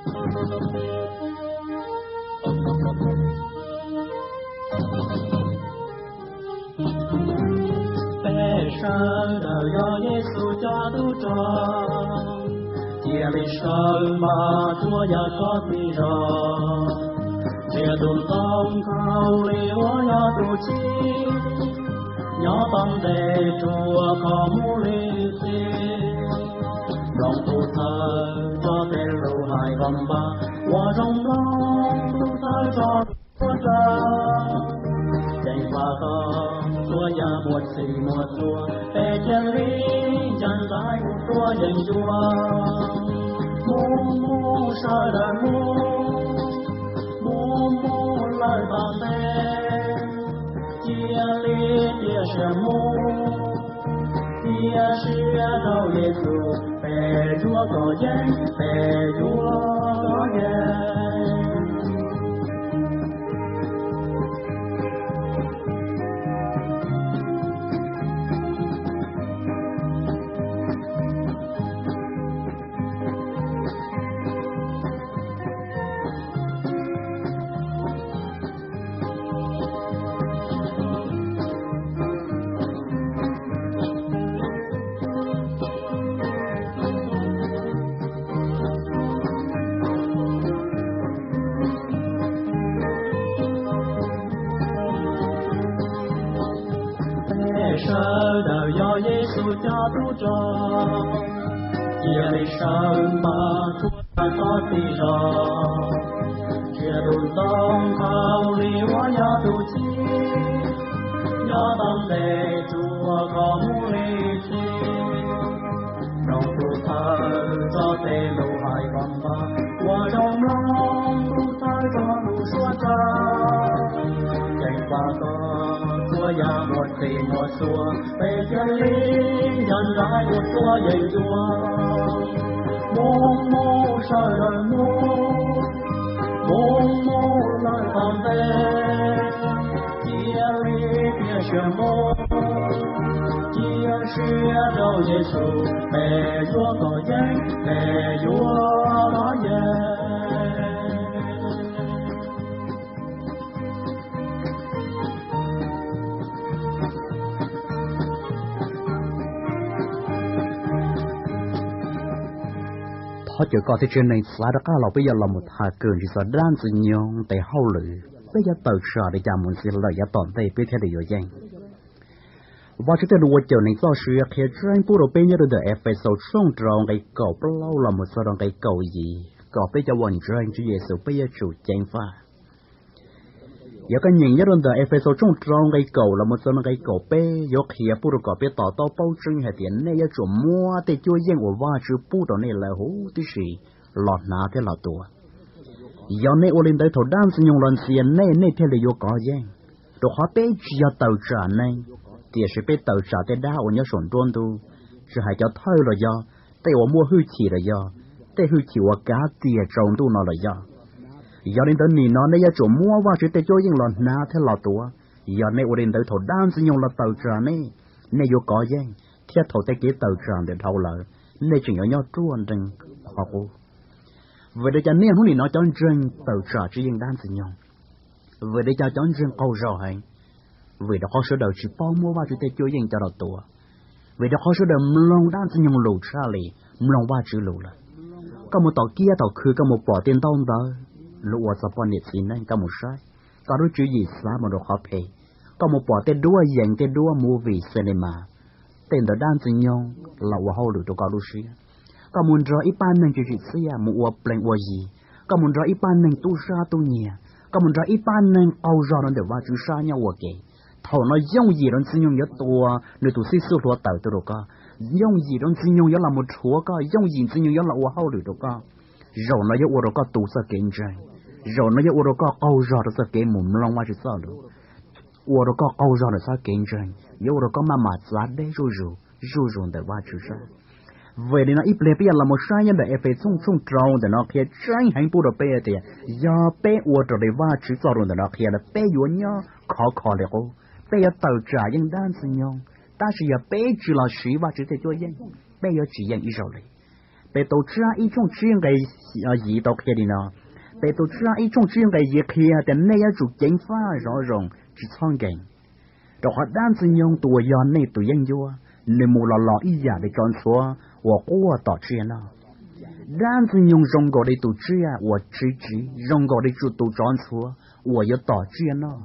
Peb sawv daws yog Yexus cov tub rog, cia li sawv npaj tshuab ya txhob txhij zog. Nrhiav tus ntoo khaus lig uas yog tus chib, nyob tom ntej tsuas kho mus li txhij. Mloog tus thawj txog tej lus hais kom npaj, ua zoo mloog tus thawj txog lus suav tsaug. Ceev faj txhua yam muaj txhij muaj txhua, peb cia li ncaim ncaim mus tsuab yeeb ncuab. Mus mus sawv daws mus, mus mus lawm tom ntej, cia li tiav siab mus, tiav siab rau Yexus, peb yuav kov yeej, peb yuav kov yeej. Peb sawv daws yog Yexus cov tub rog, cia li sawv npaj tshuab ya txhob txhij zog. Nrhiav tus ntoo khaus lig uas yog tus chib, nyob tom ntej tsuas kho mus li txhij. Mloog tus thawj txog tej lus hais kom npaj, ua zoo mloog tus thawj txog lus suav tsaug. Ceev faj txhua yam muaj txhij muaj txhua, peb cia li ncaim ncaim mus tsuab yeeb ncuab. Mus mus sawv daws mus, mus mus lawm tom ntej, cia li tiav siab mus, tiav siab rau Yexus, peb yuav kov yeej, peb yuav kov yeej. Thov caw koj thiab tsev neeg txav rov qab los peb yuav los mus tham kawm ntsis txog dab Ntxwg Nyoog tes hauj lwm, peb yuav tawm tsam li cas mus ntxiv lawm yav tom ntej peb thiaj li yuav yeej. Vajtswv tej lus ua cawm neeg txoj sia qhia tseeb pub rau peb nyob rau ntawm Efexaus tshooj rau nqe kaum plaub los mus txog rau nqe kaum yim kom peb cov uas ntseeg Tswv Yexus peb yuav tsum ceev faj. Yog koj nyeem nyob rau ntawm Efexaus tshooj rau nqe kaum los mus txog nqe kaum peb yuav qhia pub rau kom peb to taub paub tseeb hais tias nej yuav tsum muab tej cuab yeej uas Vajtswv pub rau nej lawm huv tib si los hnav thiab los tua. Yog nej ua li ntawd thaum dab Ntxwg Nyoog los ntxias nej, nej thiaj li yuav kov yeej. Rau qhov peb tsis yog tawm tsam neeg, tiam sis peb tawm tsam tej dab uas nyob saum nruab ntug, tsis hais cov thawj los yog, tej uas muaj hwj chim los yog, tej hwj chim uas kav tias tsaus ntuj no los yog. Yog li ntawd nim no nej yuav tsum muab Vajtswv tej cuab yeej los hnav thiab los tua. Yog nej ua li ntawd thaum dab Ntxwg Nyoog los tawm tsam nej, nej yuav kov yeej, thiab thaum tej kev tawm tsam ntawd dhau lawm, nej tseem yuav nyob ruaj nrees qhov qub. Vim li cas niaj hnub nim no cov ntseeg tawm tsam tsis yeej dab Ntxwg Nyoog? Vim li cas cov ntseeg qaug zog heev? Vim rau qhov sawv daws tsis paub muab Vajtswv tej cuab yeej coj los tua. Vim rau qhov sawv daws mloog dab Ntxwg Nyoog lus tshaj li mloog Vajtswv lus lawm. Koj mus tom kiab tom khw koj mus pom tej ntaub ntawv luag ua txog poj niam txiv neej, koj mus saib, koj lub tswv yim xav mus rau qhov phem. Koj mus pom tej duab yees, tej duab movie, cinema, tej ntawd dab Ntxwg Nyoog los ua hauj lwm rau koj lub siab. Koj mus nrog ib pab neeg tsis tsim txiaj mus ua plees ua yi, koj mus nrog ib pab neeg tub sab tub nyiag, koj mus nrog ib pab neeg qaug zog rau ntawm Vajtswv sab nyob ua ke, thaum no yooj yim rau Ntxwg Nyoog yuav tua nws tus xib xub hlua tawm tuaj rau koj. Yooj yim rau Ntxwg Nyoog yuav los mus rhuav koj, yooj yim Ntxwg Nyoog yuav los ua hauj lwm rau koj. Zaum no yuav ua rau koj tu txoj kev ntseeg, zaum no yuav ua rau koj qaug zog rau txoj kev mus mloog Vajtswv txoj lus, ua rau koj qaug zog rau txoj kev ntseeg, yuav ua rau koj maj mam txav deb zuj zus, zuj zus ntawm Vajtswv sab. Vim li no ib pliag peb yuav los mus saib nyob ntawm Efexaus tshooj rau ntawm no qhia tseeb heev pub rau peb tias yog peb ua raws li Vajtswv txoj lus ntawm no qhia lawm peb yuav nyob khov kho li qub, peb yuav tawm tsam yeej dab Ntxwg Nyoog. Tab sis yog peb tsis los siv Vajtswv tej cuab yeej, peb yuav tsis yeej ib zaug li. Petus tsab ib tshooj tsib nqe yim tau qhia li no: Petus tsab ib tshooj tsib nqe yim qhia tias nej yuav tsum ceev faj zov zoo, tsis txhob nkees, rau qhov dab ntxwg nyoog tus uas yog nej tus yeeb ncuab, nws mus los los ib yam li tsov ntxhuav uas quaj tom tsiaj noj. Dab ntxwg nyoog zoo nkaus li tus tsiaj uas tswv tsiv, zoo nkaus li tus tsov ntxhuav uas yuav tom tsiaj noj.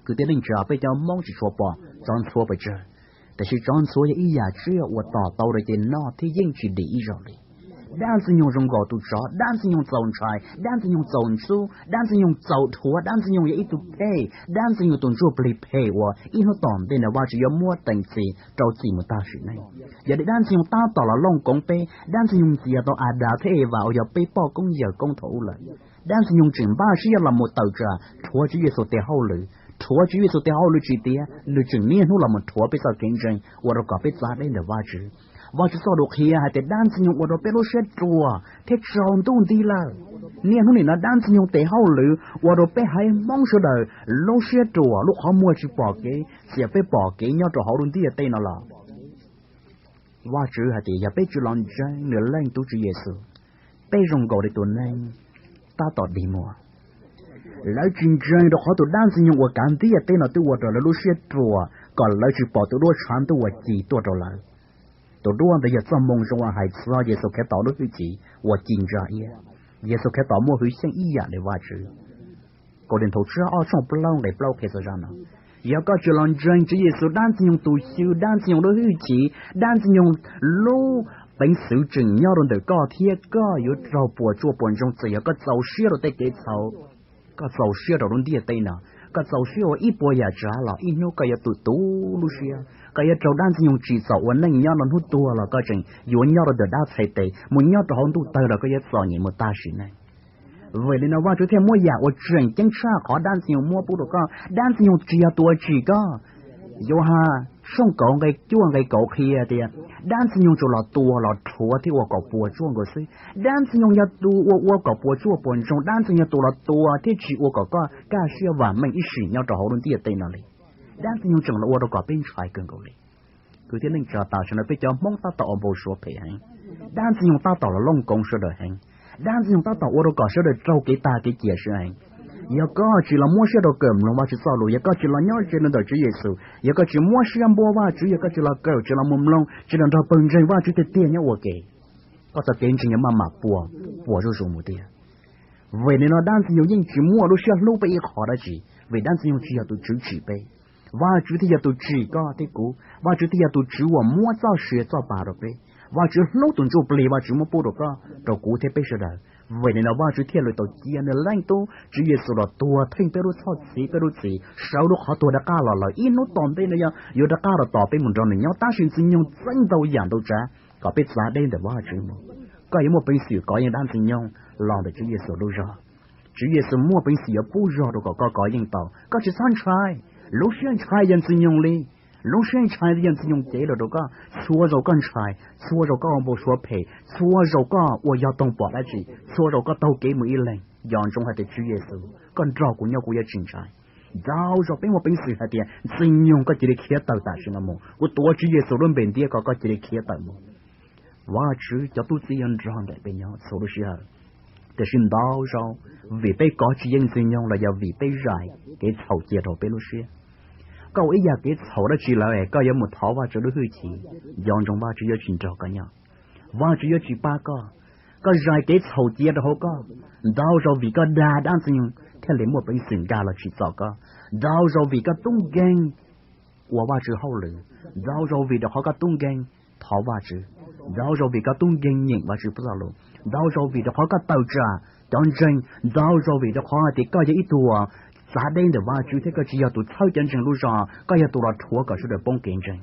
Kwv tij neej tsa, peb cov Hmoob tsis tshua pom tsov ntxhuav pes tsawg, tiam sis tsov ntxhuav yog ib yam tsiaj uas tom tau rau ces noj thiab yeej tsis dim ib zaug li. Dab ntxwg nyoog zoo nkaus tus tsov, dab ntxwg nyoog txaus ntshai, dab ntxwg nyoog txaus ntxub, dab ntxwg nyoog txaus dhuav, dab ntxwg nyoog yog ib tug phem, dab ntxwg nyoog tus ntsuj plig phem uas ib hnub tom ntej no Vajtswv yuav muab teem txim rau txim mus tag sim neej. Yog li dab ntxwg nyoog tab tom los looj koov peb, dab ntxwg nyoog ntxias tau Adas thiab Evas uas yog peb poj koob yawm koob thaum ub lawm. Dab ntxwg nyoog tseem npaj siab los mus tawm tsam rhuav Tswv Yexus tes hauj lwm, rhuav Tswv Yexus tes hauj lwm tsis tiav, nws tseem niaj hnub los mus rhuav peb txoj kev ntseeg ua rau kom peb txav deb ntawm Vajtswv. Vajtswv txoj lus qhia hais tias dab ntxwg nyoog ua rau peb lub siab ruam thiab tsaus ntuj nti lawm. Niaj hnub nim no dab ntxwg nyoog tes hauj lwm ua rau peb haiv Hmoob sawv daws lub siab ruam, lub qhov muag tsis pom kev, txawm peb pom kev nyob rau hauv lub ntiaj teb no los Vajtswv hais tias yog peb tsis los ntseeg nws Leej Tub Tswv Yexus, peb zoo nkaus li tus neeg tab tom dig muag. Lawv tsis ntseeg rau qhov tus dab ntxwg nyoog uas kav ntiaj teb no twb ua rau lawv lub siab ruam kom lawv tsis pom tus duab tshav ntuj uas ci tuaj rau lawv. Tus duab ntawd yog txoj moo zoo uas hais txog Yexus Khetos lub hwj chim uas ci ntsa iab. Yexus Khetos muaj hwj xyeej ib yam li Vajtswv. Kauleethaus tshooj ob tshooj plaub nqe plaub qhia txog zaj no: Yog koj tsis los ntseeg Tswv Yexus, dab ntxwg nyoog tus xyw, dab ntxwg nyoog lub hwj chim, dab ntxwg nyoog lub peev xwm tseem nyob rau ntawm koj thiab koj yuav raug puas tsuaj puas ntsoog txawm yog koj txaus siab rau tej kev txhaum. Koj txaus siab rau lub ntiaj teb no, koj txaus siab ua ib puas yam tsav los ib hnub koj yuav tu tu lub siab, koj yuav raug dab ntxwg nyoog tsim txom ua neej nyob rau hnub tuag los koj tseem yuav nyob rau ntawm dab txhais tes mus nyob rau hauv ntuj tawg los koj yuav txom nyem mus tag sim neej. Vim li no Vajtswv thiaj muab yam uas tseem ceeb tshaj qhov dab ntxwg nyoog muab pub rau koj. Dab ntxwg nyoog tsis yog tus uas tsim koj. Yauhas tshooj kaum nqe cuaj nqe kaum qhia tias dab ntxwg nyoog tsuas los tua los rhuav thiab ua kom puas tsuaj nkaus xwb. Dab ntxwg nyoog yog tus uas ua kom puas tsuaj puas ntsoog, dab ntxwg nyoog yog tus los tua thiab tsis ua kom koj kaj siab vam meej ib sim nyob rau hauv lub ntiaj teb no li. Dab ntxwg nyoog tseem los ua rau kom peb ntshai kawg nkaus li. Kwv tij neej tsa, tam sim no peb cov Hmoob tab tom ua npau suav phem heev. Dab ntxwg nyoog tab tom los looj koov sawv daws heev. Dab ntxwg nyoog tab tom ua rau kom sawv daws raug kev tag kev cia siab heev. Yog koj tsis los muab siab rau kawm mloog Vajtswv txoj lus, yog koj tsis los nyob ze rau ntawm Tswv Yexus, yog koj tsis muab siab npuab Vajtswv, yog koj tsis los kawm, tsis los mus mloog, tsis los nrog pawg ntseeg Vajtswv tiag tiag nyob ua ke, koj txoj kev ntseeg yuav maj mam puas, puas zuj zus mus tiag. Vim li no dab ntxwg nyoog yeej tsis muaj lub siab hlub peb ib qho dab tsi, vim dab ntxwg nyoog tsis yog tus tswv tsim peb. Vajtswv thiaj yog tus tsim koj thiab kuv, Vajtswv thiaj yog tus tswv uas muab txoj sia txoj pa rau peb. Vajtswv hlub tus ntsuj plig Vajtswv muab pub rau koj, rau kuv thiab peb sawv daws. Vim li no Vajtswv thiaj li tau cia nws Leej Tub Tswv Yexus los tuag theej peb lub txhoj txhiv peb lub txim, sawv lub qhov tuag rov qab los lawm, ib hnub tom ntej no yog yuav rov qab los tos peb mus nrog nws nyob, tab sis ntxwg nyoog txeeb ntau yam ntau tsav kom peb txav deb ntawm Vajtswv mus. Koj yuav muaj peev xwm kov yeej dab ntxwg nyoog los ntawm Tswv Yexus lub zog. Tswv Yexus muaj peev xwm yuav pub zog rau kom koj kov yeej tau. Koj tsis txhob ntshai. Lub siab ntshai yog ntxwg nyoog li. Lub siab ntshai yog ntxwg nyoog cev los rau koj. Txhua zaus koj ntshai, txhua zaus koj ua npau suav phem, txhua zaus koj ua yog toog pom dab tsi, txhua zaus koj taug kev mus ib leeg, nco ntsoov hais tias Tswv Yexus koj nrog kuv nyob, kuv yuav tsis ntshai. Ntau zaus peb muaj peev xwm hais tias ntxwg nyoog koj cia li khiav tawm tam sim no mus, kuv tuav Tswv Yexus lub npe ntiab koj, koj cia li khiav tawm mus. Vajtswv cov tub txib yuav nrog nraim peb nyob txhua lub sij hawm. Tiam sis ntau zaus vim peb kov tsis yeej ntxwg nyoog los yog vim peb zais kev txhaum cia rau peb lub siab. Koj ua ib yam kev txhaum dab tsi lawm es koj yuav mus thov Vajtswv lub hwj chim, nco ntsoov Vajtswv yuav tsis nrog koj nyob, Vajtswv yuav tsis pab koj. Koj zais kev txhaum cia rau hauv koj. Ntau zaus vim koj dag dab ntxwg nyoog thiaj li muaj peev xwm nkag los tsim txom koj. Ntau zaus vim koj tub nkeeg ua Vajtswv hauj lwm, ntau zaus vim rau qhov koj tub nkeeg thov Vajtswv, ntau zaus vim koj tub nkeeg nyeem Vajtswv txoj lus, ntau zaus vim rau qhov koj tawm tsam cov ntseeg, ntau zaus vim rau qhov hais tias koj yog ib tug txav deb ntawm Vajtswv thiab koj tsis yog tus txhawb cov ntseeg lub zog, koj yog tus los rhuav kom sawv daws poob kev ntseeg.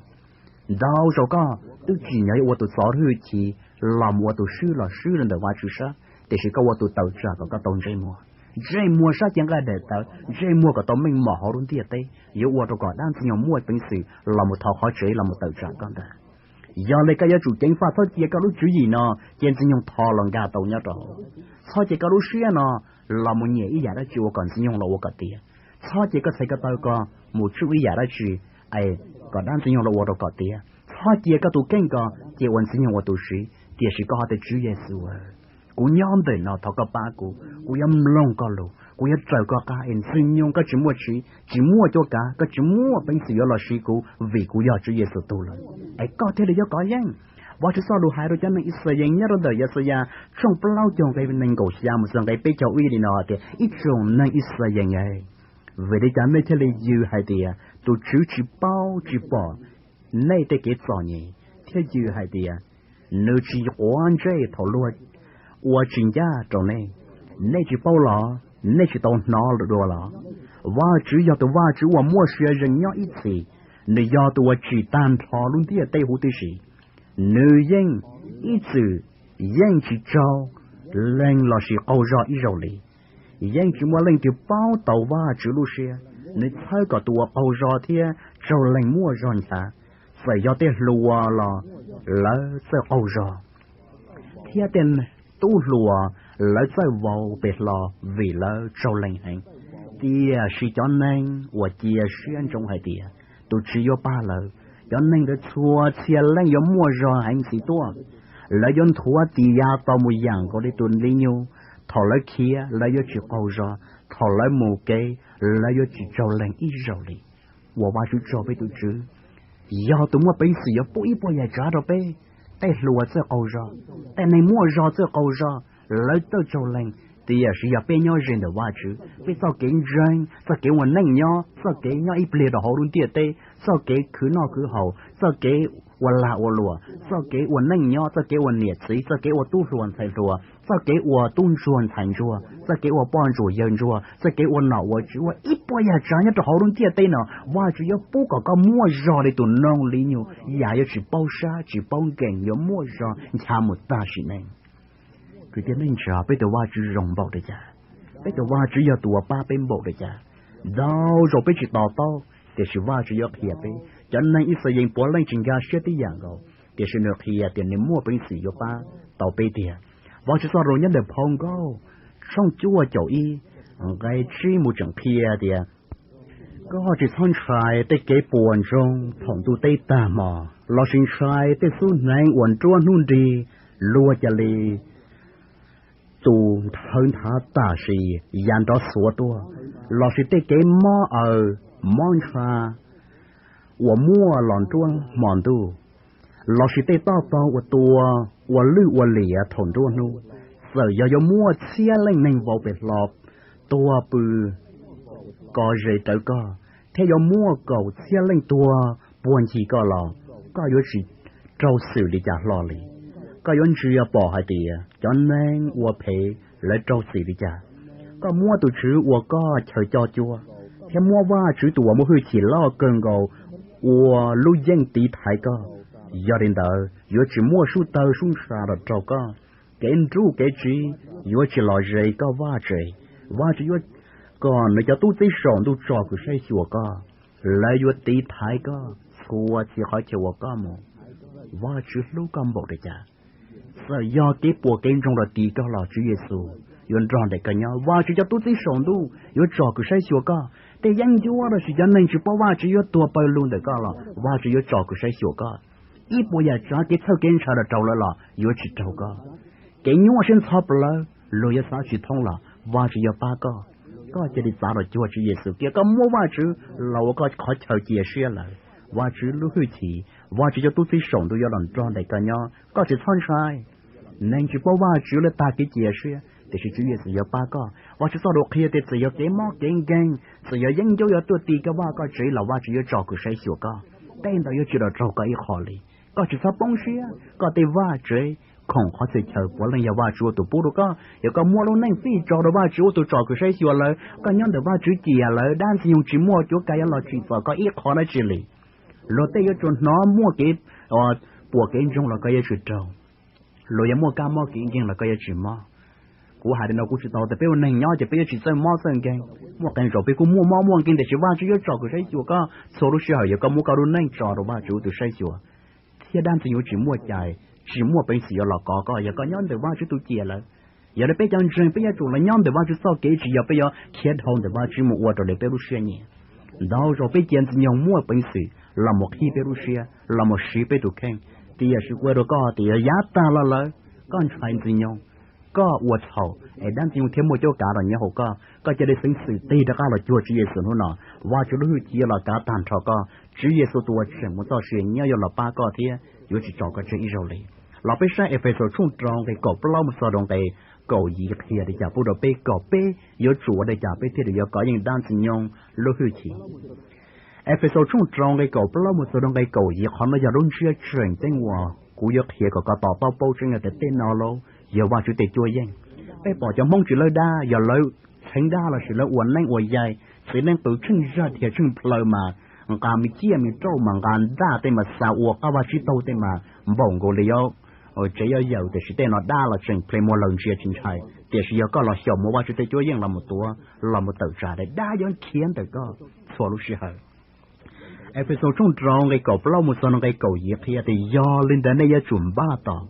Ntau zaus koj twb tsim nyog yuav ua tus txov hwj chim los mus ua tus swb los swb rau ntawm Vajtswv sab, tiam sis koj ua tus tawm tsam kom koj tau ntsej muag. Ntsej muag sab cev nqaij daim tawv, ntsej muag kom tau meej mom hauv lub ntiaj teb, yuav ua rau kom dab ntxwg nyoog muaj peev xwm los mus thov qhov tsev los mus tawm tsam koj ntag. Yog li koj yuav tsum ceev faj, txhob cia koj lub tswv yim no cia ntxwg nyoog thov los nkag tau nyob rau hauv. Txhob cia koj lub siab no los mus nyiam ib yam dab tsi ua kom ntxwg nyoog los ua kom tiav. Txhob cia koj txhais ko taw ko mus tsuj ib yam dab tsi es kom dab ntxwg nyoog los ua rau kom tiav. Txhob cia koj tus kheej ko cia ua ntxwg nyoog ua tus siv. Tiam sis koj hais tias, Tswv Yexus, kuv nyob ntawm no, thov koj pab kuv, kuv yuav mloog koj lus, kuv yuav raws koj qab es ntxwg nyoog koj tsis muaj tsi, tsis muaj cuab kav, koj tsis muaj peev xwm yuav los siv kuv vim kuv yog Tswv Yexus tug lawm, es koj thiaj li yuav kov yeej. Vajtswv txoj lus hais rau cov neeg Yixalayees nyob rau ntawm Yaxayas tshooj plaub caug nqe nees nkaum xya mus txog nqe peb caug ib li no tias, Ib tsoom neeg Yixalayees, vim li cas nej thiaj li yws hais tias, tus Tswv tsis paub tsis pom nej tej kev txom nyem, thiab yws hais tias, nws tsis quav ntsej thaum luag ua tsis ncaj rau nej? Nej tsis paub los? Nej tsis tau hnov dua los? Vajtswv yog tus Vajtswv uas muaj sia ze nyob ib txhis, nws yog tus uas tsim tag nrho lub ntiaj teb huv tib si. Nws yeej ib txwm yeej tsis tsaug leeg lossis qaug zog ib zaug li. Yeej tsis muaj leej twg paub tau Vajtswv lub siab, nws txhawb kom tus uas qaug zog thiab tsaug leeg muaj zog nchav. Txawm yog tej hluas los lawv txawj qaug zog, thiab tej tub hluas lawv txawj vau pes hlo vim lawv tsaug leeg heev. Tiam sis cov neeg uas cia siab ntsoov hais tias, tus Tswv yuav pab lawv, cov neeg ntawd txhua txhia leej yuav muaj zog heev ntxiv tuaj. Lawv yuav nthuav tis ya tau mus yam nkaus li tus li nyuj, thaum lawv khiav lawv yuav tsis qaug zog, thaum lawv mus kev lawv yuav tsis tsaug leeg ib zaug li. Ua Vajtswv tsaug, peb tus Tswv yog tus muaj peev xwm yuav pub ib puas yam tsav rau peb. Tej hluas txawj qaug zog, tej neeg muaj zog txawj qaug zog, lawv txawj tsaug leeg. Tiam sis yog peb nyob ze ntawm Vajtswv, peb txoj kev ntseeg, txoj kev ua neej nyob, txoj kev nyob ib pliag rau hauv lub ntiaj teb, txoj kev khwv noj khwv haus, txoj kev ua lag ua luam, txoj kev ua neej nyob, txoj kev ua niam txiv, txoj kev ua tub hluas ntxhais hluas, txoj kev ua tub ntsuag ntxhais ntsuag, txoj kev ua poj ntsuam yawg ntsuag, txoj kev ua nom ua tswv, ua ib puas yam tsav nyob rau hauv lub ntiaj teb no, Vajtswv yuav pub kom koj muaj zog li tus noog li nyuj, yam yuav tsis paub sab tsis paub nkees, yuav muaj zog nchav mus tag sim neej. Kwv tij neej tsa, peb tus Vajtswv zoo npaum li cas? Peb tus Vajtswv yog tus uas pab peb npaum li cas? Ntau zaus peb tsis to taub, tiam sis Vajtswv yuav qhia peb. Cov neeg Yixalayees puav leej tsis nkag siab tib yam nkaus, tiam sis nws qhia tias nws muaj peev xwm yuav pab tau peb tiag. Vajtswv txoj lus nyob ntawm Phau Nkauj tshooj cuaj caum ib nqe tsib mus tseem qhia tias, koj tsis txhob ntshai tej kev puas ntsoog thaum ntuj teb tag hmo, lossis ntshai tej xub hneev uas nruab hnub nrig luag cia li tus nthawv nthav tam sim ya nrov xuav tuaj, lossis tej kev mob aws mob ntsha uas muaj los nruab hmo ntuj, lossis tej toj pog uas tua ua lwj ua liam thaum nruab hnub. Txawm yog yuav muaj txhiab leej neeg vau pes hlo tuag pw ko ze rawv koj, thiab yuav muaj kaum txhiab leej tuag puag ncig koj los, koj yuav tsis raug xwm li cas hlo li. Koj yuav ntsia pom hais tias cov neeg ua phem lawv raug xwm li cas. Koj muab tus Tswv ua koj chaw coj cuab, thiab muab Vajtswv tus uas muaj hwj chim loj kawg nkaus ua lub yeej tiv thaiv koj. Yog li ntawd, yuav tsis muaj sub tawg sub ntsha los raug koj, kev nruj kev tsiv yuav tsis los ze koj vaj tsev. Vajtswv yuav kom nws cov tub txib saum ntuj tsom kwm saib xyuas koj, lawv yuav tiv thaiv koj txhua txhia qhov chaw uas koj mus. Vajtswv hlub koj npaum li cas? Txawm yog kev puas kev ntsoog los tis koj los Tswv Yexus yuav nrog nraim koj nyob. Vajtswv cov tub txib saum ntuj yuav tsom kwm saib xyuas koj. Tej yeeb ncuab lossis cov neeg tsis paub Vajtswv yuav tuag pawg lug ntawm koj los Vajtswv yuav tsom kwm saib xyuas koj. Ib puas yam tsav kev txhawj kev ntshaw los raug lawv los yuav tsis raug koj. Kev nyuaj siab ntxhov plawv luag yuav xav tsis thoob los Vajtswv yuav pab koj. Koj cia li txav los cuag Tswv Yexus kiag, koj muab Vajtswv los ua koj qhov chaw cia siab lawm. Vajtswv lub hwj chim, Vajtswv cov tub txib saum ntuj yuav los nrog nraim koj nyob, koj tsis txhob ntshai. Neeg tsis paub Vajtswv lawv tag kev cia siab, tiam sis Tswv Yexus yuav pab koj. Vajtswv txoj lus qhia tias txawm yog kev mob kev nkeeg, txawm yog yeeb ncuab yuav tuaj tis koj vaj koj tsev los Vajtswv yuav tsom kwm saib xyuas koj. Tej ntawd yuav tsis los raug koj ib qho li. Koj tsis txhob poob siab, koj tej vaj tsev khoom qhov txhia chaw puav leej yog Vajtswv ua tus pub rau koj. Yog koj muab lub neej fij tso rau Vajtswv ua tus tsom kwm saib xyuas lawm, koj nyob ntawm Vajtswv ciam lawm, dab ntxwg nyoog tsis muaj cuab kav yuav los tsim txom koj ib qho dab tsi li. Luag tej yuav tsuas hnov muaj kev puas kev ntsoog los koj yuav tsis raug. Luag yuav muaj kab mob kev nkeeg los koj yuav tsis mob. Kuv hais li no kuv tsis tau tias peb ua neeg nyob ces peb yuav tsis txawj mob txawj nkeeg. Muaj qee zaus peb kuj muaj mob muaj nkeeg, tiam sis Vajtswv yuav tsom kwm saib xyuas koj txhua lub sij hawm yog koj muab koj lub neej tso rau Vajtswv ua tus saib xyuas, thiab dab ntxwg nyoog tsis muaj cai, tsis muaj peev xwm yuav los kov koj yog koj nyob ntawm Vajtswv tus ciam lawm. Yog li peb cov ntseeg peb yuav tsum los nyob ntawm Vajtswv txoj kev, tsis yog peb yuav khiav dhau ntawm Vajtswv mus ua raws li peb lub siab nyiam. Ntau zaus peb cia ntxwg nyoog muaj peev xwm los mus qhib peb lub siab, los mus siv peb tus kheej, Tiam sis kuv hais rau koj tias yog yav tag los lawm, koj ntshai Ntxwg Nyoog, koj ua txhaum es dab Ntxwg Nyoog thiaj muaj cuab kav los nyob hauv koj, koj cia li xeev xwm tig rov qab los cuag Tswv Yexus hnub no. Vajtswv lub hwj chim yuav los kav tag nrho koj. Tswv Yexus tus uas tseem muaj txoj sia nyob yuav los pab koj thiab yuav tsis tso koj tseg ib zaug li. Los peb saib Efexus tshooj rau nqe kaum plaub mus txog rau nqe kaum yim qhia li cas pub rau peb kom peb yuav tsum ua li cas peb thiaj li yuav kov yeej dab Ntxwg Nyoog lub hwj chim. Efexus tshooj rau nqe kaum plaub mus txog rau nqe kaum yim, qhov no yog lub ntsiab tseem ceeb uas kuv yuav qhia kom koj to taub paub tseeb tias tej no lauj yog Vajtswv tej cuab yeej. Peb pom cov Hmoob tsis lawb dab, yog lawv txheev dab lossis lawv ua neeb ua yaig, txiv neeb qw tsheej zaj thiab tsheej plhaw mas nqa me ciaj me rauj mas nqa ntaj tej mas xa ua qab vaj tsib taug tej mas npaum nkaus li yuav tsev yuav yaws, tiam sis tej no dab los tseem ple muag lawm ntsia tsis ntshai, tiam sis yog koj los xyaum muaj Vajtswv tej cuab yeej los mus tuav los mus tawm tsam, dab yuav khiav ntawm koj txhua lub sij hawm. Efexus tshooj rau nqe kaum plaub mus txog nqe kaum yim qhia tias yog li ntawd nej yuav tsum npaj tos,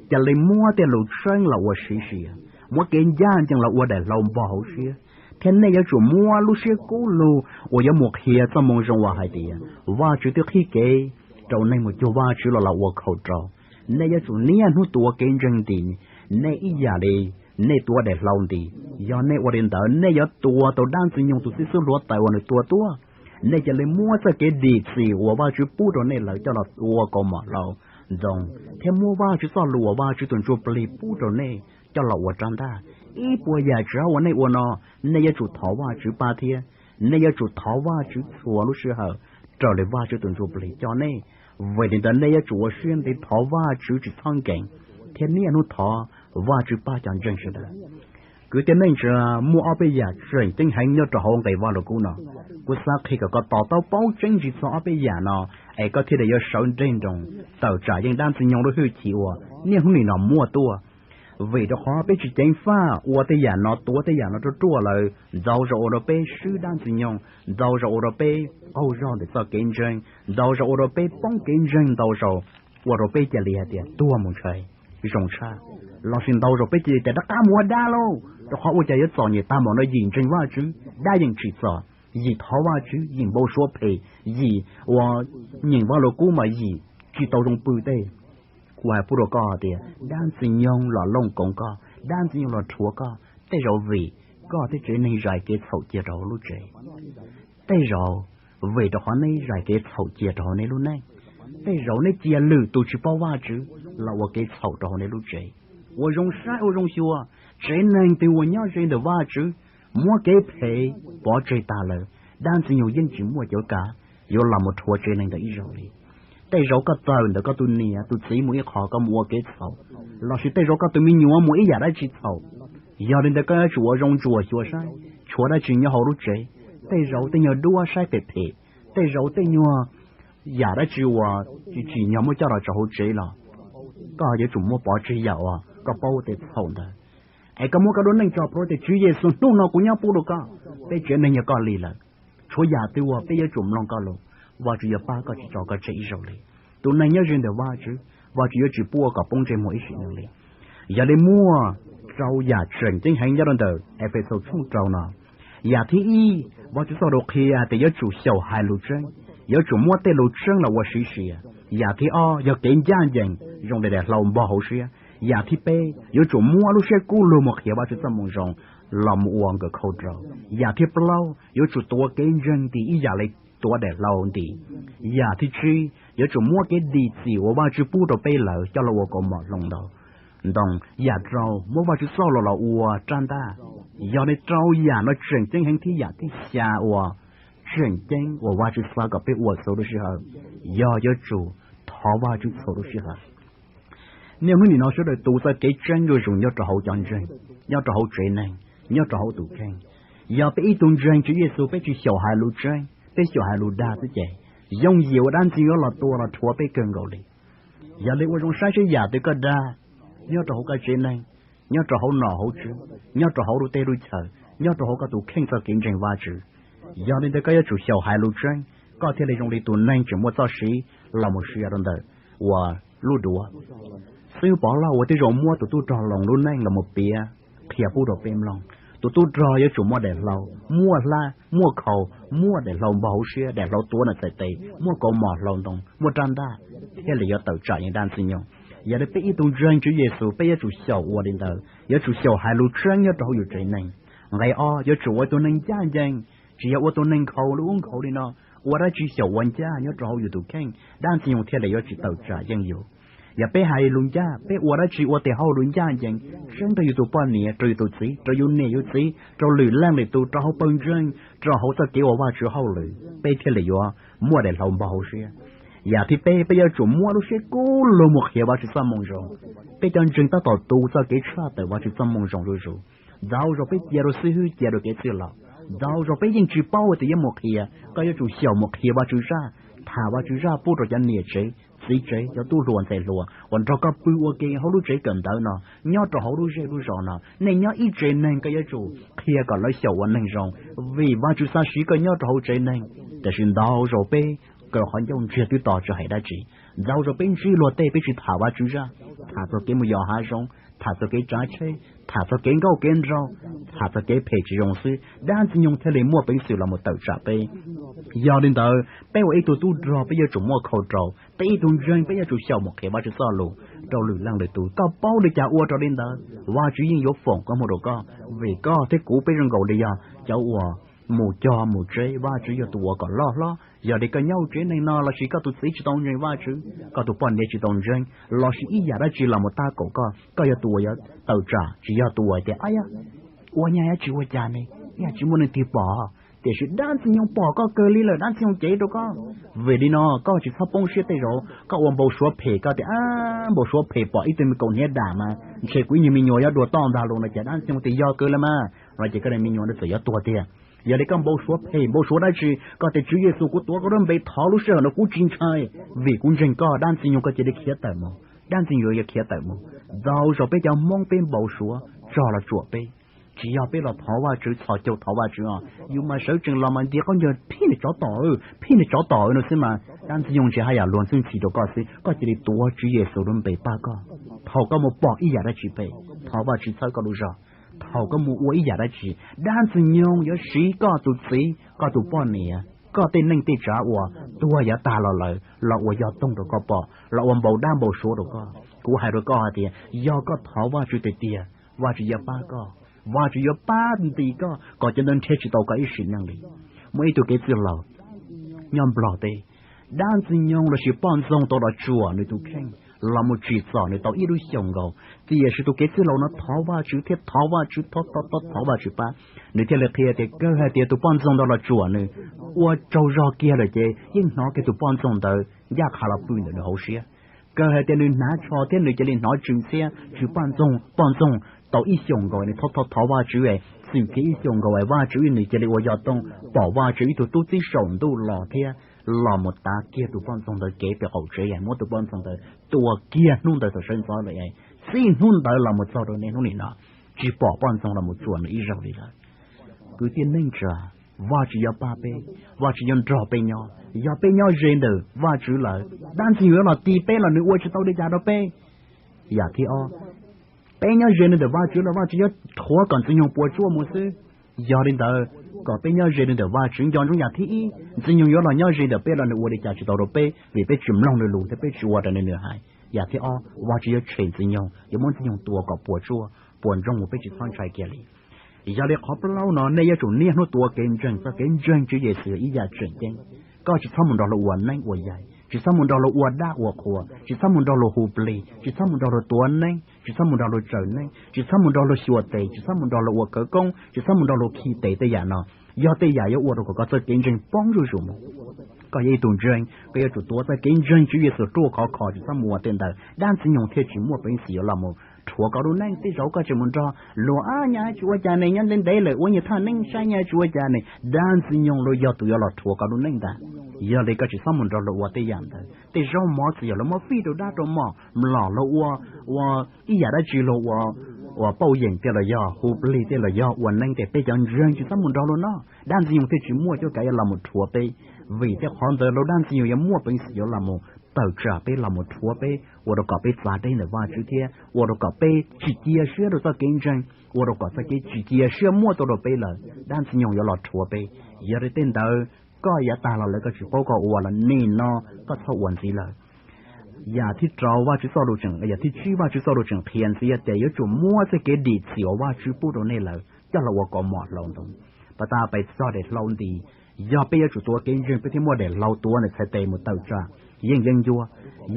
cia li muab tej lus tseeb los ua siv sia, muab kev ncaj ncees los ua daim hlau npog hauv siab, thiab nej yuav tsum muab lub siab kub lug uas yuav mus qhia txoj moo zoo uas hais tias Vajtswv twb qhib kev rau neeg mus cuag Vajtswv los los ua khau rau. Nej yuav tsum niaj hnub tuav kev ntseeg ntis, nej ib yam li nej tuav daim hlau ntis. Yog nej ua li ntawd nej yuav tua tau dab Ntxwg Nyoog tus txib xub hluav taws uas nws tua tuaj. Nej cia li muab txoj kev dim txim uas Vajtswv pub rau nej lawm coj los ua kaus mom hlau ntoo, thiab muab Vajtswv txoj lus uas Vajtswv tus ntsuj plig pub rau nej coj los ua rab ntaj. Ib puas yam tsav uas nej ua no, nej yuav tsum thov Vajtswv pab thiab nej yuav tsum thov Vajtswv txhua lub sij hawm raws li Vajtswv tus ntsuj plig coj nej. Vim li ntawd nej yuav tsum ua siab ntev thov Vajtswv tsis txhob nkees, thiab niaj hnub thov Vajtswv pab cov ntseeg sawv daws. Kwv tij neej tsa, muaj ob peb yam tseem ceeb heev nyob rau hauv nqe Vajluskub no. Kuv xav qhia kom koj to taub paub tseeb tsis txog ob peb yam no, es koj thiaj li yuav sawv nreg nroos tawm tsam yeej dab Ntxwg Nyoog lub hwj chim uas niaj hnub nim no muaj tuaj. Vim rau qhov peb tsis ceev faj ua tej yam no tuav tej yam no ruaj ruaj lawm, ntau zaus ua rau peb swb dab Ntxwg Nyoog, ntau zaus ua rau peb qaug zog ntawm txoj kev ntseeg, ntau zaus ua rau peb poob kev ntseeg, ntau zaus ua rau peb cia li hais tias tuag mus ntshai zoo tshaj, lossis ntau zaus peb cia li tias rov qab mus ua dab lauj, rau qhov ua cas yuav txom nyem tag npaum no, yim ntseeg Vajtswv dab yeej tsim txom, yim thov Vajtswv, yim npau suav phem, yim ua nyeem Vajluskub mas yim tsis tau zoo pw tej. Kuv hais pub rau koj tias dab Ntxwg Nyoog los looj koov koj, dab Ntxwg Nyoog los rhuav koj, tej zaum vim koj thiab tsev neeg zais kev txhaum cia rau hauv lub tsev. Tej zaum vim rau qhov nej zais kev txhaum cia rau hauv nej lub neej. Tej zaum nej cia lwm tus tsis paub Vajtswv los ua kev txhaum rau hauv nej lub tsev. Ua zoo saib ua zoo xyuas, tsev neeg twg uas nyob ze ntawm Vajtswv muab kev phem pov tseg tag lawm, dab Ntxwg Nyoog yeej tsis muaj cuab kav yuav los mus rhuav tsev neeg ntawd ib zaug li. Tej zaum koj tawm ntawm koj tus niam tus txiv mus ib qho koj mus ua kev txhaum, lossis tej zaum koj tus me nyuam mus ib yam dab tsi txhaum. Yog li ntawd koj yuav tsum ua zoo ntsuas xyuas saib tshuav dab tsi nyob hauv lub tsev. Tej zaum tej nyuag duab saib phem phem, tej zaum tej nyuag yam dab tsi uas tsis tsim nyog muab coj los rau hauv tsev los koj yuav tsum muab pov tseg yam uas koj paub tej txhaum ntawd. Es koj muab koj lub neej tso plhuav tias Tswv Yexus, hnub no kuv nyob pub rau koj, peb tsev neeg yog koj li lawm. Tshuav yam twg uas peb yuav tsum mloog koj lus, Vajtswv yuav pab koj tsis tso koj tseg ib zaug li. Tus neeg nyob ze ntawm Vajtswv, Vajtswv yuav tsis pub kom poob ntsej muag ib sim neej li. Yog li muaj rau yam tseem ceeb heev nyob rau ntawm Efexus tshooj rau no. Yam thib ib, Vajtswv txoj lus qhia tias yuav tsum xyaum hais lus tseeb, yuav tsum muab tej lus tseeb los ua siv sia. Yam thib ob yog kev ncaj ncees zoo li daim hlau npog hauv siab. Yam thib peb yuav tsum muab lub siab kub lug mus qhia Vajtswv txoj moo zoo los mus ua nkawd khau rau. Yam thib plaub yuav tsum tuav kev ntseeg ntis ib yam li tuav daim hlau ntis. Yam thib tsib yuav tsum muab kev dim txim uas Vajtswv pub rau peb lawm coj los ua kaus mom hlau ntoo. Yam rau muab Vajtswv txoj lus los ua rab ntaj. Yog li rau yam no tseem ceeb heev thiab yam thib xya uas tseem ceeb uas Vajtswv xav kom peb ua txhua lub sij hawm, yog yuav tsum thov Vajtswv txhua lub sij hawm. Niaj hnub nim no sawv daws tu txoj kev tseeb zuj zus nyob rau hauv cov ntseeg, nyob rau hauv tsev neeg, nyob rau hauv tus kheej. Yog peb ib tug ntseeg Tswv Yexus peb tsis xyaum hais lus tseeb, peb xyaum hais lus dag xwb ces yooj yim uas dab ntxwg yuav los tua los rhuav peb kawg nkaus li. Yog li ua zoo saib seb yam twg koj dag nyob rau hauv koj tsev neeg, nyob rau hauv nom hauv tswv, nyob rau hauv lub teb lub chaw, nyob rau hauv koj tus kheej txoj kev ntseeg Vajtswv. Yog li ntawd koj yuav tsum xyaum hais lus tseeb, koj thiaj li zoo li tus neeg tseem muaj txoj siv los mus sia rau ntawm uas lub duav. Xib hwb Pov Lauj uas twb zoo muab tus tub rog Loos lub neej los mus piav qhia pub rau peb mloog. Tus tub rog yuav tsum muaj daim hlau, muaj hlab, muaj khau, muaj daim hlau npog hauv siab, daim hlau tuav nws txhais tes, muaj kaus mom hlau ntoo, muaj rab ntaj, thiaj li yuav tawm tsam yeej dab Ntxwg Nyoog. Yog li peb ib tug ntseeg Tswv Yexus peb yuav tsum xyaum ua li ntawd, yuav tsum xyaum hais lus tseeb nyob rau hauv yus tsev neeg. Nqe ob, yuav tsum ua tus neeg ncaj ncees, tsis yog ua tus neeg nkhaus li ub nkhaus li no, ua dab tsi xyaum ua ncaj nyob rau hauv yus tus kheej, dab Ntxwg Nyoog thiaj li yuav tsis tawm tsam yeej yus. Yog peb hais lus ncaj, peb ua dab tsi ua tes hauj lus ncaj ncees tseeb rau yus tus poj niam, rau yus tus txiv, rau yus niam yus txiv, rau lwm leej lwm tus, rau hauv pawg ntseeg, rau hauv txoj kev ua Vajtswv hauj lwm, peb thiaj li yuav muaj daim hlau npog hauv siab. Yam thib peb, peb yuav tsum muab lub siab kub lug mus qhia Vajtswv txoj moo zoo. Peb cov ntseeg tab tom tu txoj kev tshaj tawm Vajtswv txoj moo zoo zuj zus. Ntau zaus peb cia rau xib hwb, cia rau kev txwj laus. Ntau zaus peb yeej tsis paub tias yuav mus qhia. Koj yuav tsum xyaum mus qhia Vajtswv zaj, tham Vajtswv zaj pub rau cov niam tsev, txiv tsev, cov tub hluas ntxhais hluas uas nrog koj pw ua ke hauv lub tsev kawm ntawv no, nyob rau hauv lub zej lub zos no. Nej nyob ib tsev neeg koj yuav tsum qhia kom lawv xyaum ua neeg zoo, vim Vajtswv xav siv koj nyob rau hauv tsev neeg. Tiam sis ntau zaus peb kaw qhov ncauj ntsiag twb to tsis hais dab tsi. Ntau zaus peb ntsib luag tej peb tsis tham Vajtswv zaj, tham txog kev mus yos hav zoov, tham txog kev tsav tsheb, tham txog kev nkauj kev nraug, tham txog kev phem tsis zoo xwb, dab Ntxwg Nyoog thiaj li muaj peev xwm los mus tawm tsam peb. Yog li ntawd, peb ua ib tug tub rog peb yuav tsum muaj khau rau, peb ib tug ntseeg peb yuav tsum xyaum mus qhia Vajtswv txoj lus rau lwm leej lwm tus. Koj paub li cas ua rau li ntawd, Vajtswv yeej yuav foom koj mus rau koj, vim koj thiab kuv peb zoo nkaus li yog cov uas mus cog mus tseb, Vajtswv yog tus uas kom loj hlob. Yog li koj nyob hauv tsev neeg no lossis koj tus txiv tsis tau ntseeg Vajtswv, koj tus poj niam tsis tau ntseeg, lossis ib yam dab tsi los mus tab kaum koj, koj yog tus uas yuav tawm tsam, tsis yog tus uas tias, Ab yog, ua nyab tsis ua cas ne, ib yam tsis muaj leej twg pom. Tiam sis dab Ntxwg Nyoog pom koj kawg li lawm, dab Ntxwg Nyoog cev rau koj. Vim li no koj tsis txhob poob siab. Tej zaum koj ua npau suav phem, koj tias, Ab, npau suav phem pom ib tug me kaus hniav dam mas ntshe kuv ib nyuag me nyuam yuav dua toj ntag los no, ces dab Ntxwg Nyoog tias yog kawg li mas, no ces koj me nyuam no txawm yuav tuag tiag. Yog li koj npau suav phem npau suav dab tsi, koj tias, Tswv Yexus, kuv tuav koj lub npe thov lub sij hawm no kuv tsis ntshai, vim kuv ntseeg koj, dab Ntxwg Nyoog koj cia li khiav tawm mus, dab Ntxwg Nyoog yuav khiav tawm mus. Ntau zaus peb cov Hmoob peb npau suav txog los tsuam peb. Tsis yog peb los thov Vajtswv, txhos caug thov Vajtswv os, yus mas sawv tsees los mas nti qaub ncaug, Phij niag tsov tom, phij niag tsov tom no xwb mas, dab Ntxwg Nyoog ntshe haj yam luag ntxhi ntxhi rau koj xwb, koj cia li tuav Tswv Yexus lub npe pab koj. Thaum koj mus pom ib yam dab tsi phem, thov Vajtswv txhawb koj lub zog. Thaum koj mus ua ib yam dab tsi, dab Ntxwg Nyoog yuav siv koj tus txiv, koj tus poj niam, koj tej neej tej tsav uas tuag yav tag los lawm los ua yog toog rau koj pom, los ua npau dab npau suav rau koj. Kuv hais rau koj hais tias yog koj thov Vajtswv tiag tiag, Vajtswv yuav pab koj, Vajtswv yuav pab nti koj kom cov ntawd nrhiav tsis tau koj ib sim neej li. Muaj ib tug kev txwj laus nyob Nplog teb, dab Ntxwg Nyoog lossis poj ntxoog tau los tsuam nws tus kheej los mus tsim txom nws tau ib lub xyoos nkaus. Tiam sis tus kev txwj laus no thov Vajtswv thiab thov Vajtswv, thov thov thov thov Vajtswv pab, nws thiaj li qhia tias kawg hais tias tus poj ntxoog ntawd los tsuam nws, ua tsaug zog kiag lawm ces yeej hnov kiag tus poj ntxoog ntawd ncaj qha los pw ntawm nws hauv siab. Kawg hais tias nws hnav tsho thiab nws cia li hnov tsw ntxhiab tsw poj ntxoog, poj ntxoog tau ib xyoos nkaus, nws thov thov thov Vajtswv, txwm kiag ib xyoos nkaus Vajtswv nws cia li ua yog toog, pom Vajtswv ib tug tub txib saum ntuj los thiab los mus tav kiag tus poj ntxoog ntawd kev pem qaum tsev, muab tus poj ntxoog ntawd tua kiag hnub ntawd txog sawv ntxov lawm. Txij hnub ntawd los mus txog rau niaj hnub nim no, tsis pom poj ntxoog los mus tsuam nws ib zaug li lawm. Kwv tij neej tsa, Vajtswv yuav pab peb, Vajtswv yuav nrog peb nyob. Yog peb nyob ze ntawm Vajtswv lawm, dab Ntxwg Nyoog yuav los ti peb los nws ua tsis tau li cas rau peb. Yam thib ob, peb nyob ze li ntawm Vajtswv los Vajtswv yuav rhuav kom Ntxwg Nyoog puas tsuaj mus xwb. Yog li ntawd, kom peb nyob ze li ntawm Vajtswv nco ntsoov yam thib ib, Ntxwg Nyoog yuav los nyob ze ntawm peb los nws ua li cas tsis tau rau peb, vim peb tsis mloog nws lus thiab peb tsis ua raws li nws hais. Yam thib ob, Vajtswv yuav tshem Ntxwg Nyoog, yuav muab Ntxwg Nyoog tua kom puas tsuaj, puas ntsoog mus, peb tsis txhob ntshai kiag li. Yog li qhov plaub no, nej yuav tsum niaj hnub tuav kev ntseeg, txoj kev ntseeg Tswv Yexus yog ib yam tseem ceeb. Koj tsis txhob mus nrog luag ua neeb ua yaig, tsis txhob mus nrog luag ua dab ua qhua, tsis txhob mus nrog luag hu plig, tsis txhob mus nrog luag tuav neeb, tsis txhob mus nrog luag tsaws neeb, tsis txhob mus nrog luag xyuas tes, tsis txhob mus nrog luag ua khawv koob, tsis txhob mus nrog luag khi tes. Tej yam no yog tej yam yuav ua rau kom koj txoj kev ntseeg poob zuj zus mus. Koj yog ib tug ntseeg, koj yuav tsum tuav txoj kev ntseeg Tswv Yexus ruaj khov kho, tsis txhob mus ua tej ntawd, dab Ntxwg Nyoog thiaj tsis muaj peev xwm yuav los mus rhuav koj lub neej. Tej zaum koj tseem mus nrog luag, a, nyob tsis ua cas ne, nyob ntev ntev lawm ua nyias thaj neeb saib nyob tsis ua cas ne, dab Ntxwg Nyoog los yog tus yuav los rhuav koj lub neej ntag. Yog li koj tsis txhob mus nrog luag ua tej yam ntawd. Tej zaub mov txawm yog luag muab fij rau dab rau mom, mlom luag ua, ua ib yam dab tsi luag ua, ua pauj yeem tej los yog hu plig tej los yog ua neeb tej, peb cov ntseeg tsis txhob mus nrog luag noj, dab Ntxwg Nyoog thiaj tsis muaj cuab kav yuav los mus rhuav peb. Vim tej qhov ntawd los dab Ntxwg Nyoog yuav muaj peev xwm yuav los mus tawm tsam peb los mus rhuav peb, ua rau kom peb txav deb ntawm Vajtswv thiab ua rau kom peb tsis cia siab rau txoj kev ntseeg, ua rau kom txoj kev tsis cia siab muaj tuaj rau peb lawm, dab Ntxwg Nyoog yuav los rhuav peb. Yog li tej ntawd koj yav tag los lawv koj tsis paub koj ua los nim no koj txhob ua ntxiv lawm. Yam thib rau Vajtswv txoj lus tseem, yam thib tsib Vajtswv txoj lus tseem qhia ntxiv tias yuav tsum muab txoj kev dim txim uas Vajtswv pub rau nej lawm coj los ua kaus mom hlau ntoo. Pas tas pes txog daim hlau nti, yog peb yuav tsum tuav kev ntseeg peb thiaj muaj daim hlau tuav ntawm txhais tes mus tawm tsam, yeej yeeb ncuab.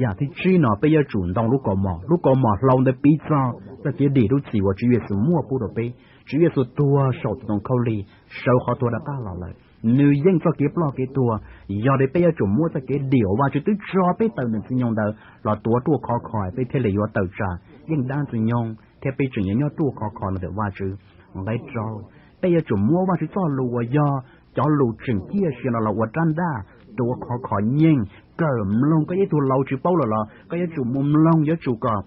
Yam thib tsib no peb yuav tsum ntoo lub kaus mom, lub kaus mom hlau ntawd piv txog txoj kev dim lub txim uas Tswv Yexus muaj pub rau peb. Tswv Yexus tuag saum tus ntoo khaub lig, sawv qhov tuag rov qab los lawm, nws yeej txoj kev ploj kev tuag. Yog li peb yuav tsum muab txoj kev dim uas Vajtswv twb tso peb tawm ntawm Ntxwg Nyoog ntawd los tuav ruaj khov kho peb thiaj li yuav tawm tsam yeej dab Ntxwg Nyoog thiab peb tseem yuav nyob ruaj khov kho no ntawm Vajtswv. Nqe rau, peb yuav tsum muab Vajtswv txoj lus uas yog cov lus tseem ciaj sia no los ua rab ntaj, tuav khov kho nyeej, kawm mloog. Koj yog ib tug laus tsis paub lawm los koj yuav tsum mus mloog, yuav tsum kom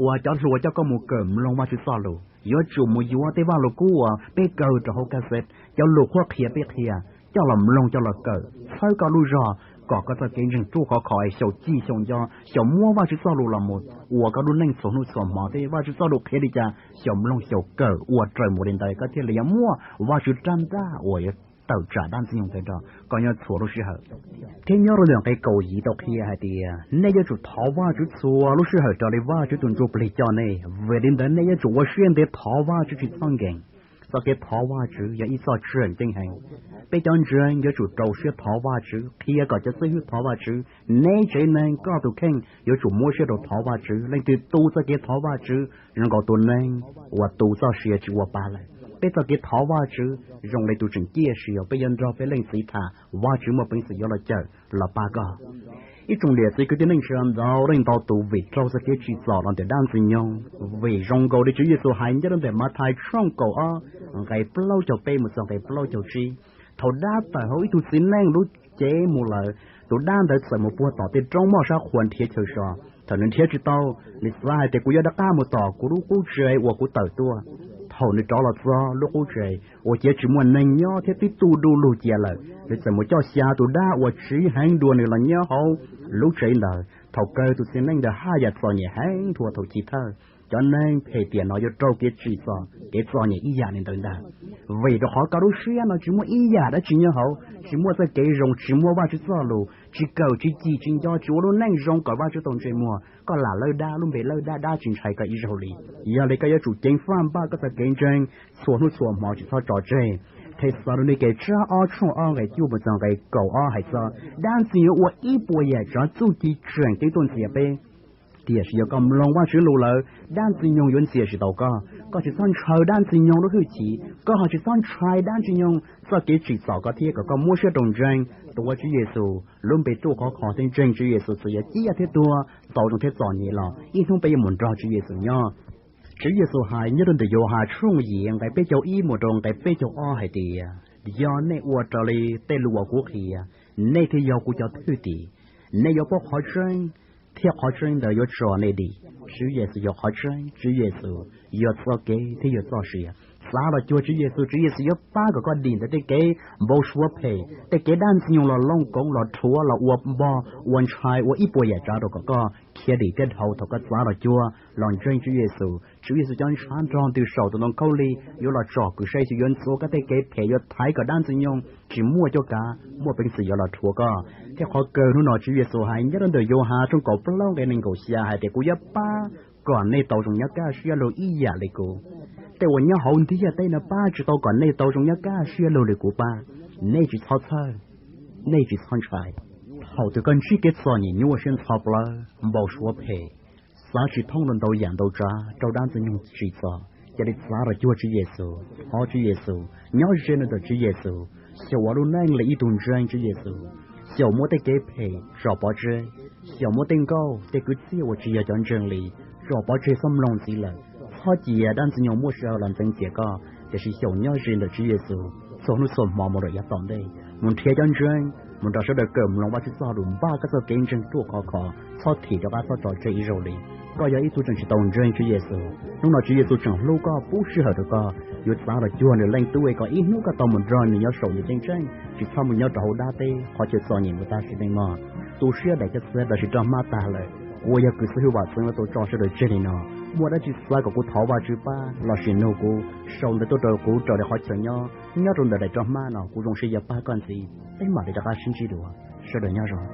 uas cov hluas coj koj mus kawm mloog Vajtswv txoj lus, yuav tsum mus yuav tej vaj lug kub uas peb kaw rau hauv cassette, cov lus qhuab qhia peb qhia, coj los mloog coj los kawm txhawb koj lub zog kom koj txoj kev ntseeg ruaj khov kho es xyaum cig xyaum nco xyaum muab Vajtswv txoj lus los mus ua koj lub neej txhua hnub txhua hmo. Tej Vajtswv txoj lus qhia li cas xyaum mloog xyaum kawm ua raws mus li ntawd koj thiaj li yuav muaj Vajtswv rab ntaj uas yuav tawm tsam dab Ntxwg Nyoog ntawd nrog koj nyob txhua lub sij hawm. Thiab nyob rau ntawm nqe kaum yim tau qhia hais tias nej yuav tsum thov Vajtswv txhua lub sij hawm raws li Vajtswv tus Ntsuj Plig coj nej. Vim li ntawd nej yuav tsum ua siab ntev thov Vajtswv tsis txhob nkees. Txoj kev thov Vajtswv yog ib txoj tseem ceeb heev. Peb cov ntseeg yuav tsum rau siab thov Vajtswv, qhia kom cov xib hwb thov Vajtswv. Neb tsev neeg koj tus kheej yuav tsum muab siab rau thov Vajtswv. Leej twg tu txoj kev thov Vajtswv zoo nkaus tus neeg uas tu txoj sia tsis ua pa lawm. Peb txoj kev thov Vajtswv zoo li tus tseem ciaj sia, peb yuav nrog peb Leej Txiv tham, Vajtswv muaj peev xwm yuav los cawm los pab koj. Ib tsoom niam txiv kwv tij neej tsa ntau leej ntau tus vim raug txoj kev tsim txom los ntawm dab Ntxwg Nyoog, vim zoo nkaus li Tswv Yexus hais nyob rau ntawm Mathais tshooj kaum ob nqe plaub caug peb mus txog nqe plaub caug tsib. Thaum dab tawm hauv ib tug txiv neej lub cev mus lawm, tus dab ntawd txawm mus puag tom tej roob moj sab qhua nrhiav chaw so. Thaum nws nrhiav tsis tau, nws xav hais tias kuv yuav rov qab mus tom kuv lub qub tsev uas kuv tawm tuaj. Thaum nws rov los txog lub qub tsev uas cia tsis muaj neeg nyob thiab twb tu du lug cia lawm, nws txawm mus coj xya tus dab uas tsiv heev dua nws los nyob hauv lub tsev ntawd. Thaum kawg tus txiv neej ntawd haj yam txom nyem heev dhau thaum chiv thawj. Cov neeg phem tiam no yuav raug kev tsim txom kev txom nyem ib yam li ntawd ntag. Vim rau qhov koj lub siab no tsis muaj ib yam dab tsi nyob hauv, tsis muaj txoj kev zoo, tsis muaj Vajtswv txoj lus, tsis kawm tsis cim tsis nco, tsis ua lub neej zoo kom Vajtswv tau ntsej muag, koj lam lawb dab, lub npe lawb dab, dab tsis ntshai koj ib zaug li. Yog li koj yuav tsum ceev faj npaj koj txoj kev ntseeg txhua hnub txhua hmo, tsis txhob tso tseg. Thexalaunikes tsab ob tshooj ob nqe cuaj mus txog nqe kaum ob hais txog dab Ntxwg Nyoog yuav ua ib puas yam tsav txuj ci tseem ceeb tuaj ntxias peb. Tiam sis yog koj mloog Vajtswv lus lawm, dab Ntxwg Nyoog yuav ntxias tsis tau koj. Koj tsis txhob ntshaw dab Ntxwg Nyoog lub hwj chim, koj ho tsis txhob ntshai dab Ntxwg Nyoog txoj kev tsim txom koj thiab kom koj muab siab rau ntseeg tuav Tswv Yexus lub npe ruaj khov kho thiab ntseeg Tswv Yexus txawm yog ciaj thiab tuag, txaus zoo thiab txom nyem los ib hnub peb yuav mus nrog Tswv Yexus nyob. Tswv Yexus hais nyob rau ntawm Yauhas tshooj yim nqe peb caug ib mus rau nqe peb caug ob hais tias, yog nej ua raws li tej lus uas kuv qhia, nej thiaj yog kuv cov thwj tim. Nej yuav paub qhov tseeb, thiab qhov tseeb ntawd yuav tso nej dim. Tswv Yexus yog qhov tseeb, Tswv Yexus yog txoj kev thiab yog txoj sia. Xav los cuag Tswv Yexus, Tswv Yexus yuav pab kom koj dim ntawm tej kev npau suav phem, tej kev dab Ntxwg Nyoog los looj koov los rhuav los ua npog ua ntshai ua ib puas yam tsav rau kom koj khiav dim thiab dhau thaum koj xav los cuag los ntseeg Tswv Yexus. Tswv Yexus cov ntshav nrog ntws saum tus ntoo khaub lig yuav los tsom kwm saib xyuas, yuav ntxuav koj tej kev phem, yuav thaiv kom dab Ntxwg Nyoog tsis muaj cuab kav muaj peev xwm yuav los rhuav koj. Thiab qhov kawg hnub no Tswv Yexus hais nyob rau ntawm Yauhas tshooj kaum plaub nqe nees nkaum xya hais tias, kuv yuav pab kom nej tau zoo nyob kaj siab lug ib yam li kuv. Tej uas nyob hauv ntiaj teb no pab tsis tau kom nej tau zoo nyob kaj siab lug li kuv pab. Nej tsis txhob txhawj, nej tsis txhob ntshai. Thaum twg koj ntsib kev txom nyem nyuaj siab ntxhov plawv, npau suav phem, xav tsis thoob rau ntau yam ntau tsav, raug dab Ntxwg Nyoog tsim txom, cia li xav los cuag Tswv Yexus, thov Tswv Yexus, nyob ze rau ntawm Tswv Yexus, xyaum ua lub neej li ib tug ntseeg Tswv Yexus, xyaum muab tej kev phem tso pov tseg, xyaum muab tej nkauj tej kwv txhiaj uas tsis yog cov ntseeg li tso pov tseg, txhob mloog ntxiv lawm. Txhob cia dab Ntxwg Nyoog muaj sij hawm los ntxeev txias koj, tiam sis xyaum nyob ze ntawm Tswv Yexus txhua hnub txhua hmo mus lawm yav tom ntej, mus nrhiav cov ntseeg, mus nrog sawv daws kawm mloog Vajtswv txoj lus, npaj koj txoj kev ntseeg ruaj khov kho, txhob thim rov qab txhob tso tseg ib zaug li. Koj yog ib tug tseem tsis tau ntseeg Tswv Yexus, hnub no Tswv Yexus tseem hlub koj, pub sij hawm rau koj yuav xav los cuag nws Leej Tub es kom ib hnub koj tau mus nrog nws nyob saum nws ceeb tsheej, tsis txhob mus nyob rau hauv dab teb qhov chaw txom nyem mus tag sim neej no. tu siab daim coj xwb tab sis raug hmab tag lawm. Kuv uas yog kws xib hwb Vam Xeeb yuav tau tso sawv daws tseg li no. Muaj dab tsi xav kom kuv thov Vajtswv pab los sim nug kuv sau ntawv tuaj rau kuv raws li qhov chaw nyob nyob rau ntawm daim raug hmab no, kuv zoo siab yuav pab koj ntxiv. Peb mam li rov qab sib ntsib dua, sawv daws nyob zoo.